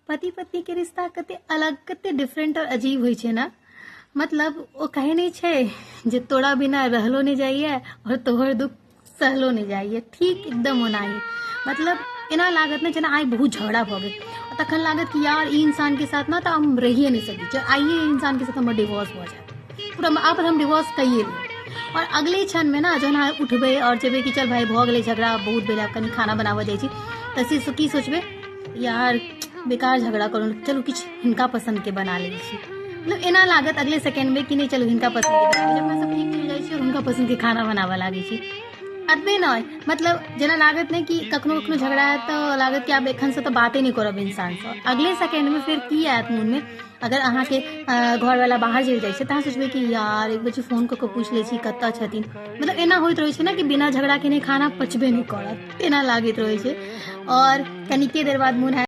पति पत्नी के रिश्ता कते अलग, कते डिफरेंट और अजीब होइ छै ने। मतलब ओ कहै नहि छै जे तोरा बिना रहलो नहि जाइए और तोहर दुख सहलो नहि जाइए, ठीक एकदम ओनाही। मतलब एना लागत ने जेना आइ बहुत झगड़ा भऽ गेल, तखन लागत कि यार ई इंसानके साथ ने तऽ हम रहिए नहि सकै छी, आइए इंसानके साथ हमर डिवोर्स भऽ जायत, पूरा आब हम डिवोर्स कैए लेब। और अगले क्षणमे ने जहन अहाँ उठबै और जेबै कि चल भाई भऽ गेलै झगड़ा बहुत भेलै, आब कनि खाना बनाबऽ जाइ छी, तऽ से की सोचबै यार बेकार झगड़ा करू, चलू किछु हिनका पसन्दके बना लै छी। मतलब एना लागत अगले सेकेंडमे कि नहि चलू हिनका पसन्दके बना लै छी। अपना सब ठीक चलि जाइ छी और हुनका पसन्दके खाना बनाबऽ लागै छी। एतबे नहि, मतलब जेना लागत नहि कि कखनो कखनो झगड़ा आयत तऽ लागत कि आब एखनसँ तऽ बाते नहि करब इंसानसँ, अगले सेकेंडमे फेर की आयत मोनमे, अगर अहाँके घरवला बाहर चलि जाइ छै तऽ अहाँ सोचबै कि यार एक बेर फोन कऽ कऽ पूछि लै छी कतऽ छथिन। मतलब एना होइत रहै छै ने कि बिना झगड़ा केने खाना पचबे नहि करत, एना लागैत रहै छै। और कनिके देर बाद मोन हैत